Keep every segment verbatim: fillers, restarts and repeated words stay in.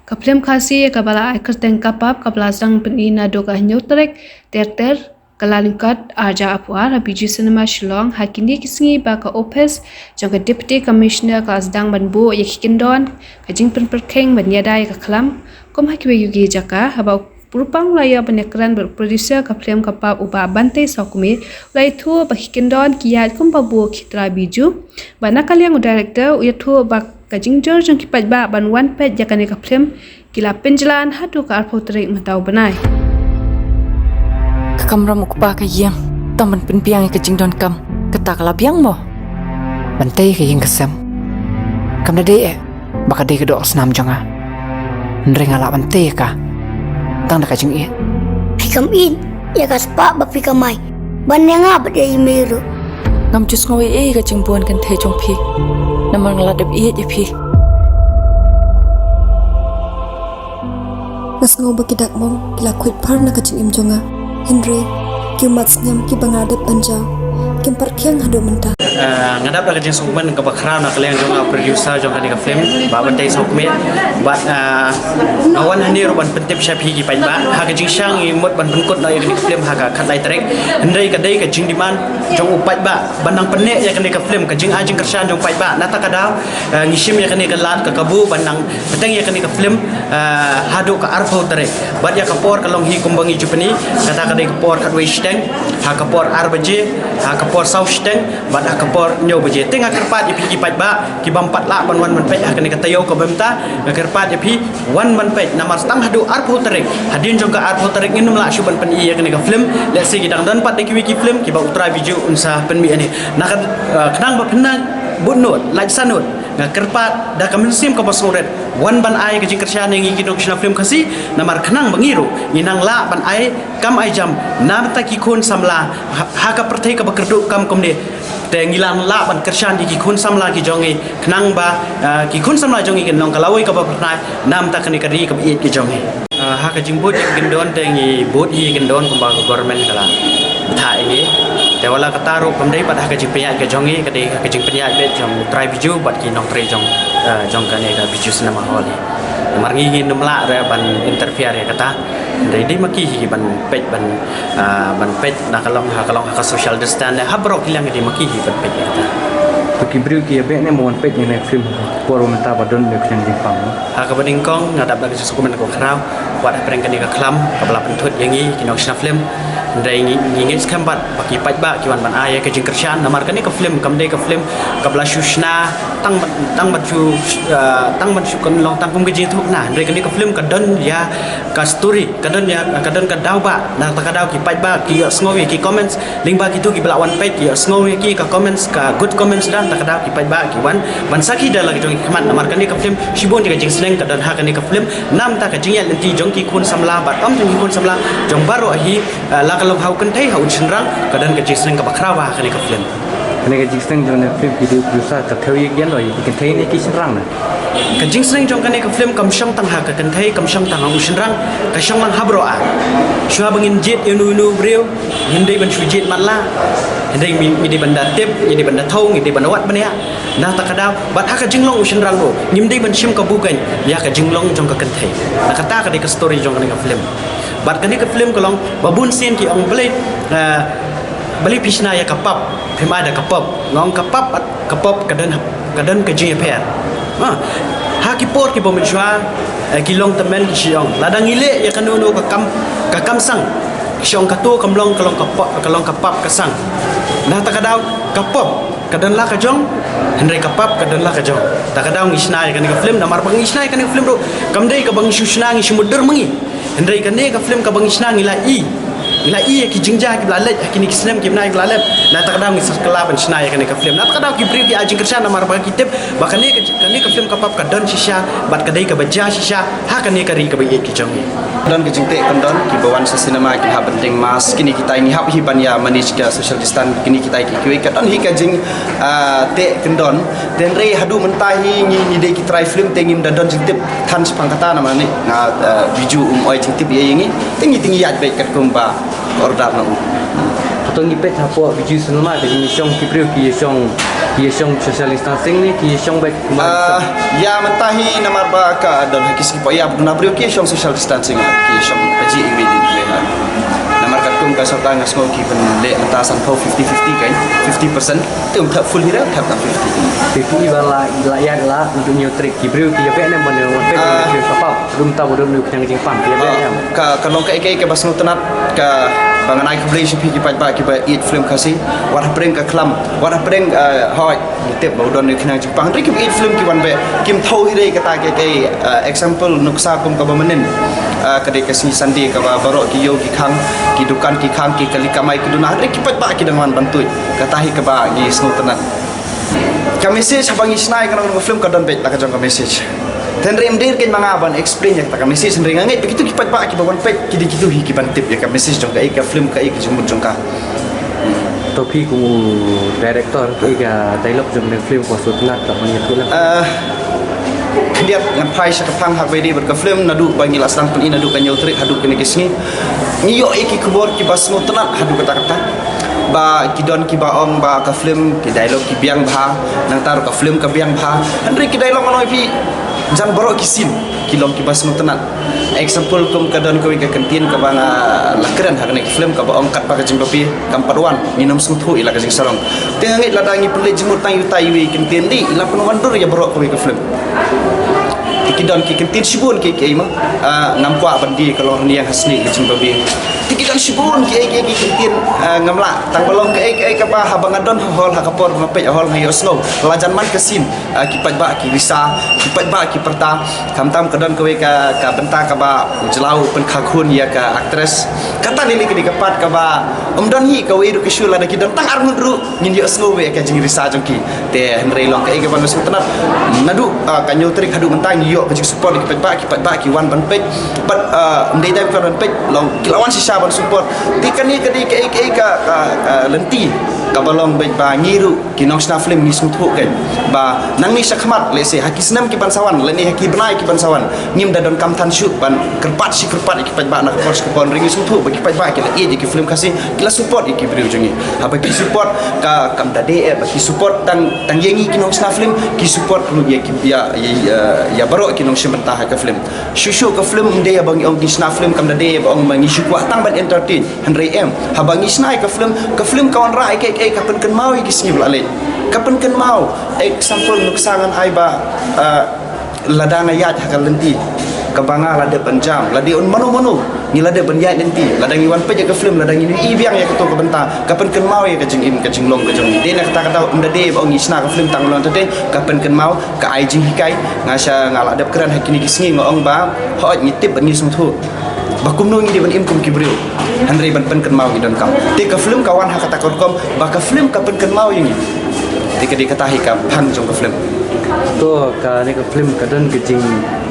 Ka film Khasi kaba la ai kyrteng Kapap kaba la sdang pyni naduh ka hynñiew tarik Terter, Kyllalyngkot, arhajar arphew ar, ha Bijou Cinema Shillong, ha kine ki sngi ba ka ophis jong ka Deputy Commissioner ka la sdang ban buh ïa ki kyndon ka jingpynpyrkhing ban ïada ïa ka khlam, kum ha kiwei kiwei ki jaka, haba u Rupang u la ïoh ban ïakren bad u producer ka film Kapap, u Bah Bantei Sawkmie, u la ïathuh ba ki kyndon ki ïaid kumba buh ki trai Bijou. Bad na ka liang u director u ïathuh ba ka jingjur jong ki paidbah ban wan peit ïa kane ka film ki la pynjlan haduh ka arphew tarik mynta u bnai. Ka kamram u kpa ka ïeng, tang ban pynbiang ïa ka jingdonkam, kata ka la biang mo. Bantei ka ïeng ka sem. Kam da dei eh ba ka dei ka doh ka snam jong nga. Hynrei nga lah ban tei ïa ka tang da ka jingïeit. Phi kam ïeit ïa ka spah ba phi kamai ban ïa nga bad ïa i mei ruh. Ngam ju sngew ei ei ka jingbun kynthei jong phi, namar nga la dep ïeit ïa phi. Nga sngew ba ki dak mong ki la khuid phar na ka jingim jong nga. Hynrei ki ummat snem kiba nga dep ban jaw kim pat khiang haduh mynta. Ah, nga dap da ka jingsngewbha kaba khraw na ka liang jong nga, producer jong kane ka film, Bah Bantei Sawkmie. Bad, ah, nga wan hangne ruh ban pyntip sha phi ki paidbah. Ha ka jingshang ngi mut ban pynkut noh ïa kane ka film ha ka khatlai tarik. Hynrei ka dei ka jingdemand jong u paidbah ban nang pynneh ïa kane ka film, ka jingai jingkyrshan jong u paidbah. Nata ka daw, ah, ngi shim ïa kane ka lad ka kabu ban nang bteng ïa kane ka film, ah, haduh ka arphew tarik. Bad ïa ka por ka long hi kumba ngi ju pyni, kata ka dei ka por khatwei shiteng, ha ka por ar baje, ha ka por saw shiteng, bad ha ka por hynñiew baje. Te nga kyrpad ïa phi ki paidbah ki bym pat lah ban wan ban peit ha kane ka taïew kaba mynta, nga kyrpad ïa phi wan ban peit, namar tang haduh arphew tarik, hadien jong ka arphew tarik ngin ym lah shuh ban pyni ïa kane ka film. Lehse ki dang don pat da kiwei ki film kiba u trai Bijou un sa pynmih ïa ne. Na ka, ah, khnang ba phin nang bud nud, lait sa nud, nga kyrpad da ka mynsiem kaba sngewrit, wan ban ai ka jingkyrshan ïa ngi ki nongshna film Khasi, namar khnang ba ngi ruh ngin nang lah ban ai kam ai jam na bynta ki khun samla ha, ha ka pyrthei kaba kyrduh kam kumne. Te ngi lah, lah ban kyrshan ïa ki khun samla ki jong ngi, khnang ba, ah, ki khun samla jong ngi kin long ka lawei kaba phyrnai na bynta kane ka ri kaba ïeit ka jong ngi. Ah, ha ka jingbud ïa ki kyndon te ngi bud ïa ki kyndon kumba ka government ka la bthah ïa ngi. Te wat la katta ruh kam dei pat ha ka jingpynïaid ka jong ngi, ka dei ha ka jingpynïaid beit jong u trai Bijou bad ki nongtrei jong, ah, jong kane ka Bijou Cinema Hall hi. Namar ngi ngin ym lah re ban interfere ïa kata. Hynrei dei ma ki hi ban peit ban, ah, ban peit na ka long ha, ka long ha ka social distance, ha baroh ki liang dei ma ki hi ban peit ïa kata. To ki briew ki ïa beh ne mo wan peit ïa ne film ha ka por mynta ba don ne ka jingpang. Ha kaba nyngkong nga dap da ka jingsngewbha kaba khraw, wat hapdeng kane ka khlam kaba la pynthut ïa ngi ki nongshna film. Hynrei ngi, ngi ngeit skhem bad ba ki paidbah ki wan ban ai ïa ka jingkyrshan, namar kane ka film kam dei ka film kaba la shu shna tang ban, tang ban shu, ah, tang ban shu kan long tang kum ka jingïathuhkhana. Hynrei kane ka film ka don ïa ka story, ka don ïa, ka don ka daw ba, nangta ka daw ki paidbah ki ïohsngew ïa ki comments lyngba kito kiba la wan peit, ki ïohsngew ïa ki ka comments, ka good comments, nangta ka daw ki paidbah ki wan ban sakhi da la ki jong ki khmat, namar kane ka film shibun ïa ka jingsneng ka don ha kane ka film. Namta ka jingïaid lynti jong ki khun samla bad ym jong ki khun samla, jong baroh hi, ah, la ka long ha u kynthei ha u shynrang, ka don ka jingsneng kaba khraw ha kane ka film. Kane ka jingsneng jong ne film ki dei u producer ka thew ïa ki ïano, ïa ki kynthei ne ki shynrang ne? Ka jingsneng jong kane ka film kam shong tang ha ka kynthei, kam shong tang ha u shynrang, ka shong lang ha baroh ar. Shuwa ba ngin jied ïano ïano u briew, ngim dei ban shu jied matlah. Hynrei ngi, ngi dei ban da tip, ngi dei ban da thew, ngi dei ban da wad bniah. Nangta ka daw, bad ha ka jinglong u shynrang ruh, ngim dei ban shim kabu keiñ ïa ka jinglong jong ka kynthei. Na kata ka dei ka story jong kane ka film. Bad kane ka film ka long ba bun sien ki ong balei, eh, balei phi shna ïa ka pap, phim ai da ka pop. Nga ong ka pap, ka pop ka don, ka don ka jingïapher. Ha, ha ki por kiba mynshuwa, eh, ki long tymmen ki shu ong, lada ngi leh ïa kano kano ka kam, ka kam sang, ki shu ong kato kam long, ka long ka pop, ka long ka pap ka sang. Nangta ka daw ka pop ka don la ka jong, hynrei ka pap ka don la ka jong. Ta ka daw ngi shna ïa kane ka film, namar ba ngi shna ïa kane ka film ruh kam dei kaba ngi shu shna ngi shu mutdur ma ngi. Hynrei kane ka film kaba ngi shna ngi la i, ngi la i ïa ki jingjia kiba la leit ha kine ki snem ki bnai kiba la leit. Nangta ka daw ngi sa kylla ban shna ïa kane ka film. Nangta ka daw ki briew ki ai jingkyrshan namar ba ki tip ba kane ka, kane ka film ka pap ka don shisha bad ka dei kaba jia shisha ha kane ka ri kaba ïeit ka jong ngi. Don ka jingteh kyndon kiba wan sha cinema ki hap ban deng mask, kine kitai ngi hap hi ban ïa manage ka social distance, kine kitai ki kiwei ka don hi ka jing, ah, teh kyndon. Te hynrei haduh mynta hi ngi, ngi dei ki trai film te ngim da don jingtip than shaphang kata namar ne nga, ah, Bijou um oi jingtip ïa ngi. Te ngi, te ngi ïaid beit katkum ba order na u. To ngi peit hapoh Bijou Cinema ka jingïashong ki briew ki ïashong, ki ïashong social distancing ne ki ïashong beit kumba? Ah, ïa mynta hi namar ba ka don ha ki sngi poi ïa ba duna briew ki ïashong social distancing, ki ïashong haji iwi di ha. Namar katkum ka sorkar nga sngew ki pynleh mynta sanphew fifty fifty kan, fifty percent. Te um thap full hi re, thap tang fifty. Te ki i ba la, i la ïa la, untuk ñiew trick ki briew ki ïa beh ne ban ïa beh ne ki ïa pap. Rum ta ba dum nu khnang jingpang ki ïa beh ne. Ka, ka long kaei kaei kaba sngewtynnat, kaba ngan ai khublei sha phi ki paidbah kiba ïeit film Khasi. Wat hapdeng ka khlam, wat hapdeng, eh, hoi, ngi tip ba u don nu khnang jingpang. Hynrei kiba ïeit film ki wan beh, kim thaw hi re kata kaei kaei, eh, example nuksa kum kaba mynnin. Eh, ka dei ka sngi Sunday kaba baroh ki ïew ki khang, ki dukan ki khang, ki kali kamai ki duna. Hynrei ki paidbah ki dang wan ban tuid. Kata hi kaba ngi sngewtynnat. Ka message haba ngi shna ïa kane ka film ka don beit la ka jong ka message. Te hynrei ym dei kein ma nga ban explain ïa kata ka message, hynrei nga ngeit ba kito ki paidbah kiba wan peit ki dei kito hi kiban tip ïa ka message jong kaei ka film, kaei ka jingmut jong ka. To phi kum u director, kaei ka dialogue jong ka film kaba sngewtynnat kaba ngi ïathuh lang? Ah, khyndiat ngan phai sha ka phang ha kaba ïadei bad ka film, naduh ba ngi la sdang pyni naduh ka Ñiew Tarik haduh kine ki sngi. Ngi ïoh ïa ki khubor kiba sngewtynnat haduh katta katta. Ba ki don kiba ong ba ka film ki dialogue ki biang bha, nangta ruh ka film ka biang bha. Hynrei ki dialogue, nga ong ïa phi, jan baroh ki scene ki long kiba sngewtynnat. Example kum ka don kawei ka kyntien kaba nga la kren ha kane ka film kaba ong katba ka jingbabe kam pat wan, ngin ym sngewthuh ïa la ka jingsarong. Te nga ngeit lada ngi pynleit jingmut tang ïa uta iwei i kyntien, dei i la pynwandur ïa baroh kawei ka film. Te ki don ki kyntien shibun kiei kiei ma, ah, ngam kwah ban die ka long rynïeng ha snieh ka jingbabe. Te ki don shibun kiei kiei ki kyntien, ah, ngam lah. Tang ba long kaei kaei kaba haba nga don ha hall ha ka por ba nga peit ha hall nga ïohsngew. La jan man ka scene, ah, ki paidbah ki risa, ki paidbah ki pyrta. Khamtam ka don kawei ka, ka bynta kaba u jylla u pynkha khun ïa ka actress. Kata lei lei ka dei ka part kaba ym don hi kawei ruh ka shu, lada ki don tang arngut ruh ngin ïohsngew ïa ka jingrisa jong ki. Te hynrei long kaei kaba nga sngewtynnat. Naduh, ah, ka Ñiew Tarik haduh mynta ngi ïoh ka jingsupport ki paidbah, ki paidbah ki wan ban peit. Bad, ah, ym dei dei ban peit, long ki la wan shisha ban support. Te kane ka dei kaei kaei ka, ka, ka lynti kaba long beit ba ngi ruh ki nongshna film ngi sngewthuh kein ba nangne shakhmat, lehse ha ki snem kiban sa wan lane ha ki bnai kiban sa wan, ngim da donkam than shuh ban kyrpad shi kyrpad ïa ki paidbah na ka por sha ka por, hynrei ngi sngewthuh ba ki paidbah ki la ïeit ïa ki film Khasi, ki la support ïa ki briew jong ngi. Haba ki support ka, kam da dei eh ba ki support tang, tang ïa ngi ki nongshna film, ki support ruh ïa ki, ïa, ïa, ïa, ïa baroh ki nongshim bynta ha ka film. Shuh shuh ka film ym dei ba ngi ong ngi shna film kam da dei ba ong ba ngi shu kwah tang ban entertain. Hynrei em, haba ngi shna ïa ka film, ka film ka wanrah ïa kaei kaei, ka pynkynmaw ïa ki sngi ba la leit. Ka pynkynmaw, example nuksa ngan ai ba, ah, lada nga ïaid ha ka lynti kaba nga la dep ban jam, lada un mano mano ngi la dep ban ïaid lynti, lada ngi wan peit ïa ka film, lada ngi ïohi biang ïa kato ka bynta, ka pynkynmaw ïa ka jingim ka jinglong ka jong ngi. Dei na kata ka daw ym da dei ba ong ngi shna ka film tang ban entertain, ka pynkynmaw, ka ai jinghikai. Nga sha nga la dep kren ha kine ki sngi nga ong ba hooid ngi tip bad ngi sngewthuh ba kumno ngi dei ban im kum ki briew, hynrei ban pynkynmaw ngi donkam. Te ka film ka wan ha kata ka rukom ba ka film ka pynkynmaw ïa ngi. Te ka dei kata hi ka phang jong ka film. To kane ka film ka don ka jing,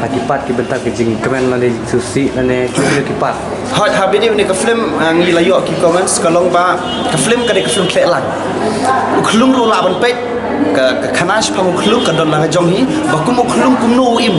ha ki part ki bynta ka jingkmen lane jingsngewsih lane ki part. Hooid, ha bynta kane ka film, ah, ngi la ïoh ki comments ka long ba ka film ka dei ka film khleh lang. U khyllung ruh lah ban peit, ka, ka khana shaphang u khyllung ka don la ka jong hi, ba kum u khyllung kumno u im.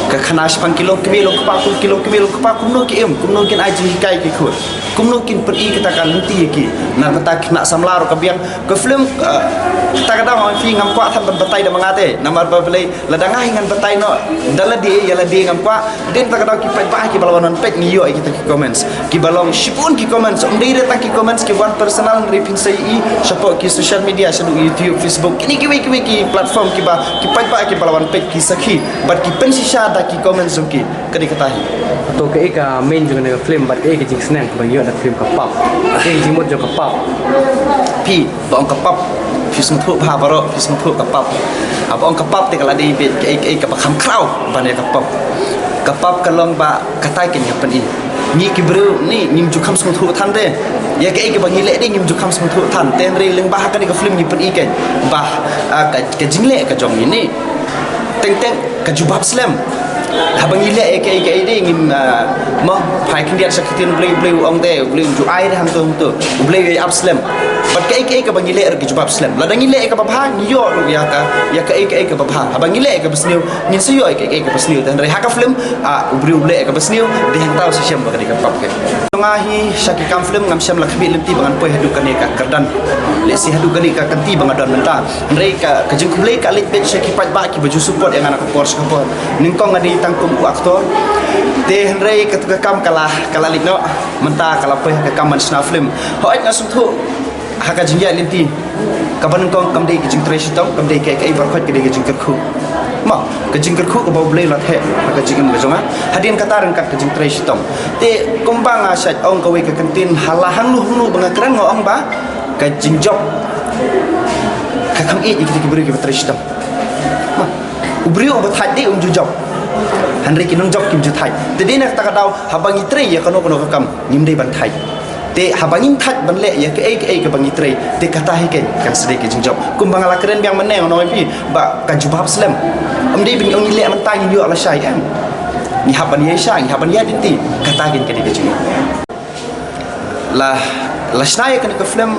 Ka khana shaphang ki longkmie longkpa, kum ki longkmie longkpa kumno ki im, kumno kin ai jinghikai ki khun, kumno kin pyni kata ka lynti ïa ki. Namar kata ka khynnah samla ruh ka biang. Ka film, ah, kata ka daw ha phi ngam kwah than ban batai da ma nga te. Namar ba balei, lada nga hi ngan batai noh da lade ïa lade ngam kwah. Dei na kata ka daw ki paidbah kiba la wan peit ngi ïoh ïa kita ki comments kiba long shibun ki comments. Ym dei re tang ki comments ki wan personal, hynrei phin sa ïohi shapoh ki social media, shaduh YouTube, Facebook, kine kiwei kiwei ki platform kiba ki paidbah kiba la wan peit ki sakhi bad ki pynshisha da ki comments jong ki. Ka dei kata hi. To kaei ka main jong kane ka film bad kaei ka jingsneng kaba ngi ïoh na ka film ka pap? Kaei ka jingmut jong ka pap? Phi, ba ong ka pap, phi sngewthuh bha baroh, phi sngewthuh ka pap. Haba ong ka pap te ka la dei beit kaei kaei kaba kham khraw ban ïa ka pap. Ka pap ka long ba katai kein ka pyni. Ngi ki briew ni ngim ju kham sngewthuh than te ïa kaei kaba ngi leh, dei ngim ju kham sngewthuh than te, hynrei lyngba ha kane ka film ngi pyni kein ba, ah, ka, ka jingleh ka jong ngi ni teng teng ka jubab slem. Haba ngi leh ïa kaei kaei de ngim, ah, mo, phai khyndiat sha ka ktien U Blei, U Blei u ong te, U Blei um ju ai de hangto hangto, U Blei u ïai ap slem. Bad kaei kaei kaba ngi leh ruh ki jubab slem. Lada ngi leh ïa kaba bha ngi ïoh ruh ïa ka, ïa kaei kaei kaba bha. Haba ngi leh ïa kaba sniew ngin sa ïoh ïa kaei kaei kaba sniew. Te hynrei ha ka film, ah, U Briew u leh ïa kaba sniew, dei hangta u sa shem ba ka dei ka pop ka. Nga hi sha ki kam film ngam shem la khmih lynti ba ngan poi haduh kane ka kyrdan. Lehse haduh kane ka kynti ba nga don mynta. Hynrei ka, ka jingkhublei ka leit beit sha ki paidbah kiba ju support ïa nga na ka por sha ka por. Nyngkong nga dei tang kum u actor. Te hynrei katu ka kam ka la, ka la leit noh. Mynta ka la poi ha ka kam ban shna film. Hooid nga sngewthuh ha ka jingïaid lynti, kaba nyngkong kam dei ka jingtrei shitom, kam dei kaei kaei, baroh khoit ka dei ka jingkyrkhu. Mo, ka jingkyrkhu kaba U Blei u la theh ha ka jingim ka jong nga. Hadien kata ryngkat ka jingtrei shitom. Te kumba nga shait ong kawei ka kyntien, ha la hangno hangno ba nga kren nga ong ba ka jingjop ka kham ïeit ïa kita ki briew kiba trei shitom. Mo, u briew uba thait de um ju jop. Hynrei ki nongjop kim ju thait. Te dei na kata ka daw haba ngi trei ïa kano kano ka kam ngim dei ban thait. Te haba ngim thait ban leh ïa kaei kaei kaba ngi trei, te kata hi keiñ kan sa dei ka jingjop. Kumba nga la kren biang mynne nga ong ïa phi ba ka jubab slem. Ym dei ba ngi ong ngi leh mynta ngin ïoh lashai, em. Ngi hap ban ïaishah, ngi hap ban ïaid lynti. Kata keiñ ka dei ka jingjop. La, la shna ïa kane ka film,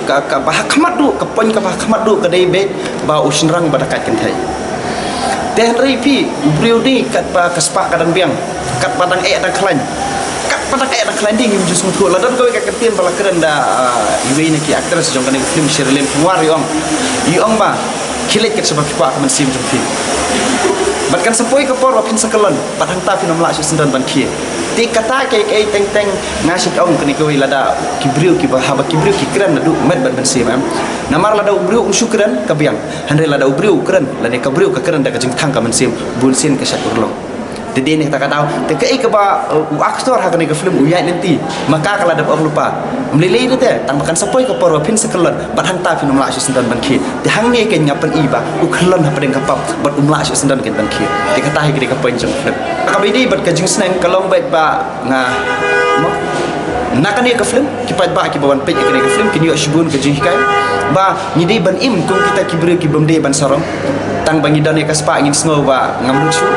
ka, kaba ha khmat duh, ka point kaba ha khmat duh ka dei beit ba u shynrang ba da kait kynthei. Te hynrei phi, u briew de katba ka spah ka dang biang, katba dang eh dang khlaiñ, katba dang eh dang khlaiñ de ngim ju sngewthuh. La don kawei ka kyntien ba la kren da, ah, iwei na ki actress jong kane ka film, Sherilyn Pharnwar, i ong, i ong ba khie leit kat shaba phi kwah ka mynsiem jong phi. Bad kan sa poi ka por ba phin sa kyllon, bad hangta phin ym lah shuh syndon ban khie. Te kata kaei kaei teng teng nga shait ong kane kawei lada ki briew kiba, haba ki briew ki kren naduh met bad mynsiem, em. Namar lada u briew um shu kren ka biang. Hynrei lada u briew u kren, lane ka briew ka kren da ka jingthang ka mynsiem, bun sien ka shait urlong. Te dei na kata ka daw, te kaei kaba, uh, u actor ha kane ka film u ïaid lynti, ma ka ka la dep ong lypa. Ym lei lei de te, tang ba kan sa poi ka por ba phin sa kyllon, bad hangta phin ym lah shuh syndon ban khie. Te hangne keiñ nga pyni ba u khyllon hapdeng ka pop, bad um lah shuh syndon keiñ ban khie. Te kata hi ka dei ka point jong ka film. Kaba ïadei bad ka jingsneng ka long beit ba nga, mo, na kane ka film, ki paidbah kiba wan peit ïa kane ka film kin ïoh shibun ka jinghikai ba ngi dei ban im kum kita ki briew ki bym dei ban sarong. Tang ba ngi don ïa ka spah ngin sngew ba ngam lut shuh.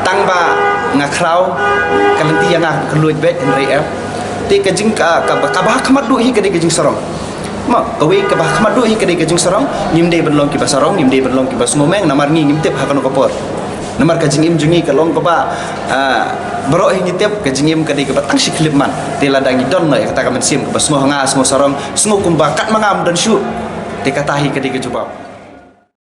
Tang ba nga khraw, ka lynti ïa nga ka luid beit, hynrei em. Te ka jing ka, ka, kaba ha khmat duh hi ka dei ka jingsarong. Mo, kawei kaba ha khmat duh hi ka dei ka jingsarong, ngim dei ban long kiba sarong, ngim dei ban long kiba sngewmeng, namar ngi ngim tip ha kano ka por. Namar ka jingim jong ngi ka long kaba, ah, baroh hi ngi tip ka jingim ka dei kaba tang shi khyllipmat. Te lada ngi don noh ïa kata ka mynsiem kaba sngew ha nga, sngew sarong, sngew kumba katba ngam don shuh. Te kata hi ka dei ka jubab.